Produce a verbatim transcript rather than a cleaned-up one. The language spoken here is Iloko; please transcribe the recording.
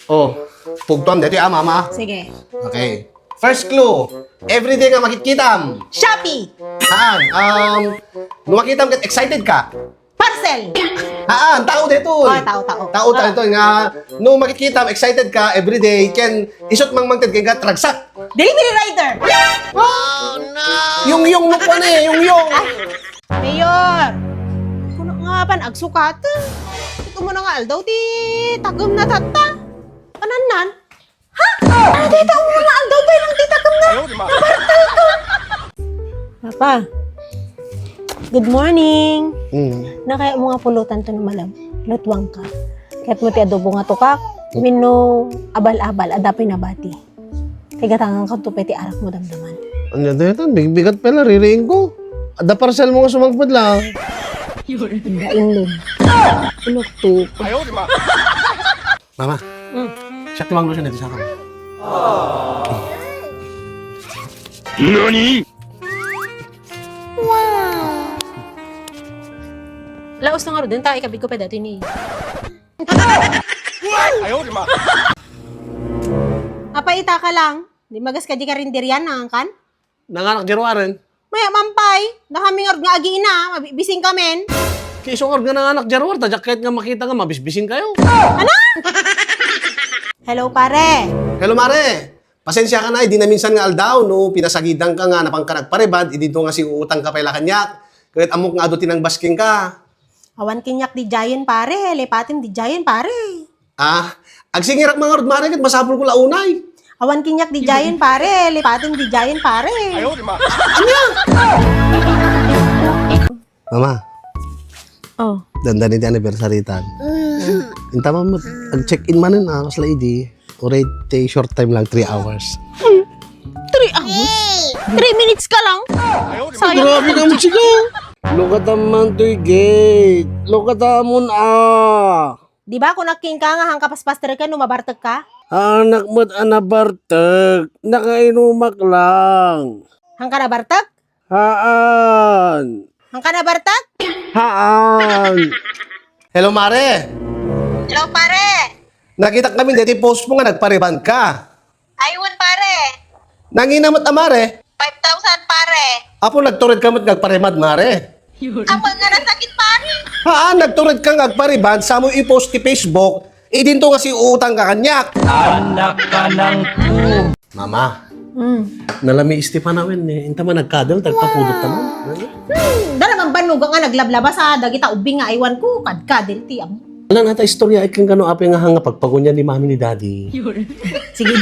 Oh, pugtuam daytoy, ah, mama. Sige. Okay. First clue, everyday nga makitkitam. Shopee! Haan, um, no makitam ket excited ka. Parcel! Haan, tao daytoy. Oh, tao, tao. Tao, tao Ah. daytoy nga, no makitkitam, excited ka, everyday, ken isut' mangmangted kenka, ragsak. Delivery rider! Yung, yung, no, kuan eh, yung, yung. Mayor! Kunak nga pan, agsukat. Ito mo na nga aldaw, ti takem na tatta. Panannan? Ha? Ano tayo taong mga aldaw pa ilang tita kam na? Nabartal ko. Papa, good morning. Hmm. Nakaya mo nga pulutan to na malam. Lutwang ka. Kaya't mo ti adobo nga tukak, wenno abal-abal, adda pay nabati. Kay gatangan ka to pay ti arak mo damdaman. Anya daytan? Bigbigat pala, ririing ko. Adda parcel mo nga sumangpet lang. Inda inlog. Ulok to. Mama, Hmm. Siak ti mangluto daytoy saka. Nani? Laos na nga ruden, ta ikabig ko pa dati ni. Ayaw, di ma. Apa ita ka lang? Di magas ka di karinderian, nangankan? Nanganak di ruaren. Maya mampay, nakami nga agiina, mabising kamen. Kay isu nga nanganak di ruar, ta diak kayat nga makita nga mabisbising kayo. Ano? Hello, pare. Hello, mare. Pasensya ka na, idi naminsan nga aldaw, no, pinasagidan ka nga napan ka nagpareband, idinto nga siuutang ka pay la kaniak. Ket ammok nga adu ti nangbasking ka. Awan kaniak di Giant, pare. Lepatim di Giant, pare. Ah, agsingirak mangarud, mare, ket masapul ko la unay. Awan kaniak di Giant, pare. Lepatim di Giant, pare. Ayaw, di ma. Mama. Oh. Dandani ti anniversary tan. Inta man met, ag-check-in manen, ah, kasla idi. Uray ti short time lang, three hours. Three hours? Three minutes ka lang? Sayang. Grabe ka, Michigo! Lukatan man toy gate. Lukatan mo na. Di ba, kunak kenka nga hangka paspaster ka no mabartek ka? Anak met a nabartek. Nakainumak lang. Hangka nabartek? Haan. Hangka nabartek? Haan. Hello, mare. Hello, pare. Nakitak kami deti post mo nga nagpareband ka. Aywan, pare. Nangina met a, mare? Five thousand, pare. Apo, nagtured ka met nga agpareband, mare? Apo nga nasakit, pare. Haan, nagtured ka nga agpareband, sa mo i-post ti Facebook, idinto nga siuutang ka kaniak. Anak ka nang pu- Mama, Mm. nalami Stefan awen eh. Inta man nagkadel, tagpapudot ta man. Hmm, dara man bannuga nga naglablabas a dagita ubbing nga aywan ko, kadkadel ti am. Ala nata istorya, ikkan kano apay nga hanga pagpagunyan ni mami ni daddy. Sige.